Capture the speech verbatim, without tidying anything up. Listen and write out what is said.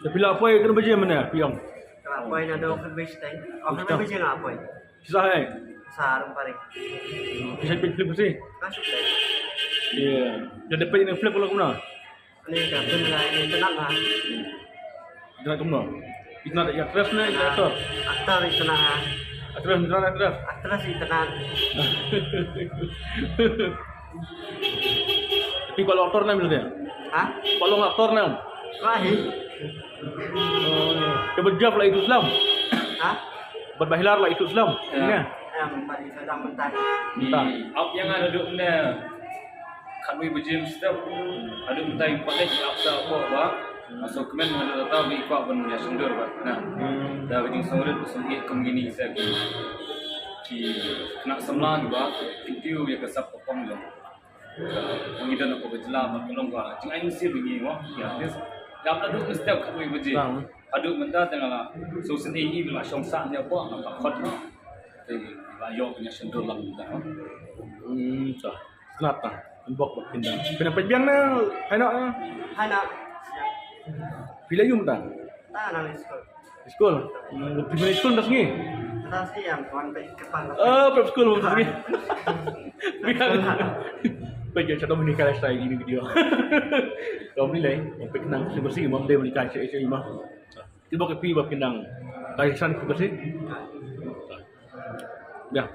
Te phi la poi katno baje mynne phi ong? Ka la poi naduh khatwei shatei. Oh, khatwei baje nga la poi. Shisha hai? Shisha arphew parik. Phi shait peit film Khasi? Ka shait peit. Ïa. Ïa, da peit ïa ka film ka long kumno? Ni ka film la internet ha. Internet kumno? Internet ïa actress ne ïa actor? Actor internet ha. Actress internet, actress. Actress internet. Phi kwah long actor ne em? Ha? Kwah long actor ne em? Kwah hi. Oh, ïa. Te bad Jeff la ithuh slem? Ha? Bad Bahilar la ithuh slem? Ïa. Ïa. Em, bad ithuh slem mynta. Mynta. Ap ïa nga naduh mynne khatwei baje mynstep. Haduh mynta i kwah leh ap sa hapoh ba. Nga sngewkmen haduh katta ba i kwah ban ïa shondur bad na. Da ka jingsngewrit ba sngewbha kum kine sa ki, ki khynnah samla kiba kyntiew ïa ka sap ka pang jong. Ba ngi don hapoh ka jylla bad ka long ka jingai mynsiem ba ngi, mo, ki artist. Ïa, haduh mynstep khatwei baje. Haduh mynta te nga la sngewsynei ba la shong sah ïa hapoh, nga la khot, mo. Te la ïoh ban ïa shondur lang mynta, mo. Hmm, sa. Sngewtynnat ta. Mbok bad phin dang. Phin dang peit biang ne, hai noh, eh? Hai noh. Phi la ïoh mynta? Ta nang skul. Skul? Hmm, phi phi skul mynta sngi? Mynta sngi ïa, wan peit kyrpang. Oh, pep skul mynta sngi. Biang. Peit ïa, shato mini kala style ini video. Kau ni lai, peit nang skul bersih, mam dei mani kai sa isi mah. Kiba ka phi ba phin dang kai san skul bersih. Biang.